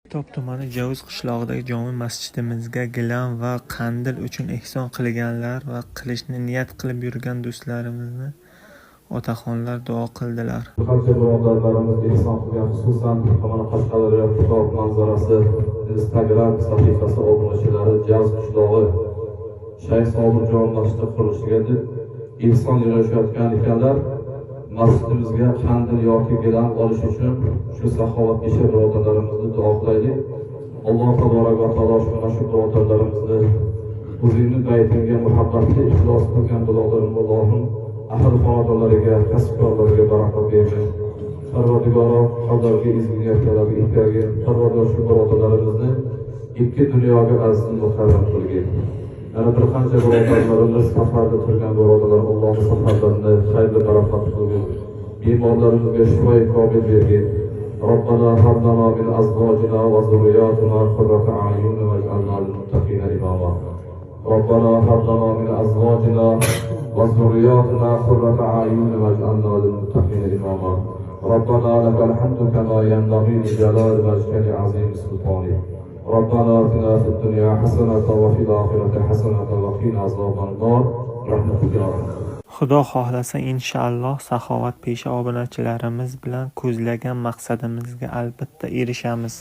Kitob tumani Javuz qishlog'idagi jome masjidimizga gilam va qandil uchun ehson qilganlar va qilishni niyat qilib yurgan do'stlarimizni otaxonlar duo qildilar. Qancha birodarlarimiz ehson qilgan, xususan mana Qashqadaryo Kitob manzarasi Instagram sahifasi obunachilari Javz qishlog'i Shayx Sobirjon masjidi qurilishiga deb ehson yig'ishayotgan ekanlar. Masjidimizga qandil yoki gilam olish uchun shu saxovatpesha birodarlarimizni duo qilaylik. Alloh taborak va taolo mana shu birodarlarimizni o'zingni baytingga muhabbatli ixlos qilgan birodarim, Allohim, ahli xonadonlariga, kasbkorlariga barakot bergin. Parvardigoro, ularga ezgu niyatlarga yetkargin. Parvardigor, shu birodarlarimizni ikki dunyoga aziz mukarram qilgin. Yana bir qancha birodarlarimiz safarda turgan birodarlar, Allohni safarlarini xayrli barakot qilgin. Bemorlarimizga shifoi komil bergin. ربنا هب لنا من ازواجنا وذرياتنا قرة اعين واجعلنا للمتقين اماما. ربنا هب لنا من ازواجنا وذرياتنا قرة اعين واجعلنا للمتقين اماما. ربنا لك الحمد كما ينبغي لجلال وجهك لعظيم سلطانك. ربنا اتنا في الدنيا حسنة وفي الآخرة حسنة وقنا عذاب النار برحمتك يا رب. Xudo xohlasa, inshaalloh, saxovatpesha obunachilarimiz bilan ko'zlagan maqsadimizga albatta erishamiz.